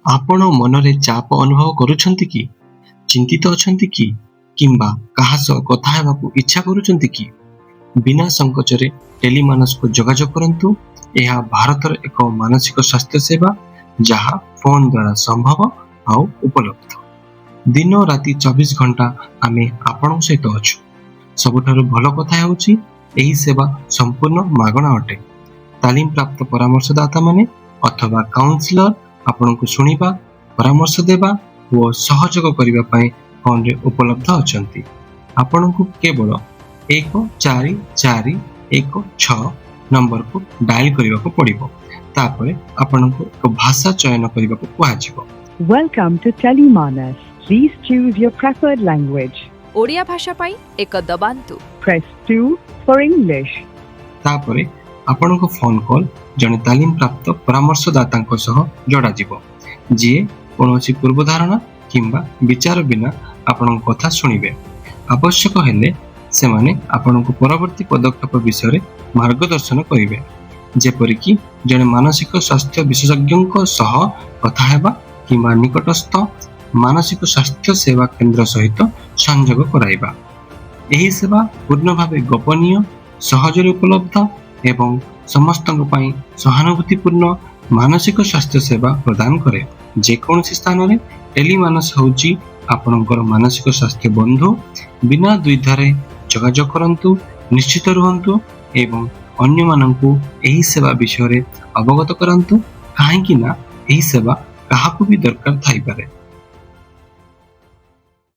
ଆପଣ ମନରେ ଚାପ ଅନୁଭବ କରୁଛନ୍ତି କି? ଚିନ୍ତିତ ଅଛନ୍ତି କି? କିମ୍ବା କାହା ସହ କଥା ହେବାକୁ ଇଚ୍ଛା କରୁଛନ୍ତି କି? ବିନା ସଂକୋଚରେ ଟେଲିମାନସକୁ ଯୋଗାଯୋଗ କରନ୍ତୁ। ଏହା ଭାରତର ଏକ ମାନସିକ ସ୍ୱାସ୍ଥ୍ୟ ସେବା, ଯାହା ଫୋନ୍ ଦ୍ୱାରା ସମ୍ଭବ ଆଉ ଉପଲବ୍ଧ। ଦିନ ରାତି 24 ଘଣ୍ଟା ଆମେ ଆପଣଙ୍କ ସହିତ ଅଛୁ। ସବୁଠାରୁ ଭଲ କଥା ହେଉଛି, ଏହି ସେବା ସମ୍ପୂର୍ଣ୍ଣ ମାଗଣା ଅଟେ। ତାଲିମପ୍ରାପ୍ତ ପରାମର୍ଶଦାତାମାନେ ଅଥବା କାଉନସିଲର ଆପଣଙ୍କୁ ଶୁଣିବା, ପରାମର୍ଶ ଦେବା ଓ ସହଯୋଗ କରିବା ପାଇଁ ଫୋନରେ ଉପଲବ୍ଧ ଅଛନ୍ତି। ଆପଣଙ୍କୁ କେବଳ 14416 ନମ୍ବରକୁ ଡାଏଲ କରିବାକୁ ପଡ଼ିବ। ତାପରେ ଆପଣଙ୍କୁ ଏକ ଭାଷା ଚୟନ କରିବାକୁ କୁହାଯିବ। Welcome to Telemanas. Please choose your preferred language. Odia ଭାଷା ପାଇଁ ଏକ ଦବାନ୍ତୁ। Press 2 for English. ତାପରେ ଆପଣଙ୍କ ଫୋନ୍ କଲ୍ ଜଣେ ତାଲିମପ୍ରାପ୍ତ ପରାମର୍ଶଦାତାଙ୍କ ସହ ଯୋଡ଼ାଯିବ, ଯିଏ କୌଣସି ପୂର୍ବଧାରଣା କିମ୍ବା ବିଚାର ବିନା ଆପଣଙ୍କ କଥା ଶୁଣିବେ। ଆବଶ୍ୟକ ହେଲେ ସେମାନେ ଆପଣଙ୍କୁ ପରବର୍ତ୍ତୀ ପଦକ୍ଷେପ ବିଷୟରେ ମାର୍ଗଦର୍ଶନ କରିବେ, ଯେପରିକି ଜଣେ ମାନସିକ ସ୍ୱାସ୍ଥ୍ୟ ବିଶେଷଜ୍ଞଙ୍କ ସହ କଥା ହେବା କିମ୍ବା ନିକଟସ୍ଥ ମାନସିକ ସ୍ୱାସ୍ଥ୍ୟ ସେବା କେନ୍ଦ୍ର ସହିତ ସଂଯୋଗ କରାଇବା। ଏହି ସେବା ପୂର୍ଣ୍ଣ ଭାବେ ଗୋପନୀୟ, ସହଜରେ ଉପଲବ୍ଧ ଏବଂ ସମସ୍ତଙ୍କ ପାଇଁ ସହାନୁଭୂତିପୂର୍ଣ୍ଣ ମାନସିକ ସ୍ୱାସ୍ଥ୍ୟ ସେବା ପ୍ରଦାନ କରେ, ଯେକୌଣସି ସ୍ଥାନରେ। ଟେଲିମାନସ ହେଉଛି ଆପଣଙ୍କର ମାନସିକ ସ୍ୱାସ୍ଥ୍ୟ ବନ୍ଧୁ। ବିନା ଦ୍ୱିଧାରେ ଯୋଗାଯୋଗ କରନ୍ତୁ, ନିଶ୍ଚିତ ରୁହନ୍ତୁ ଏବଂ ଅନ୍ୟମାନଙ୍କୁ ଏହି ସେବା ବିଷୟରେ ଅବଗତ କରାନ୍ତୁ, କାହିଁକି ନା ଏହି ସେବା କାହାକୁ ବି ଦରକାର ଥାଇପାରେ।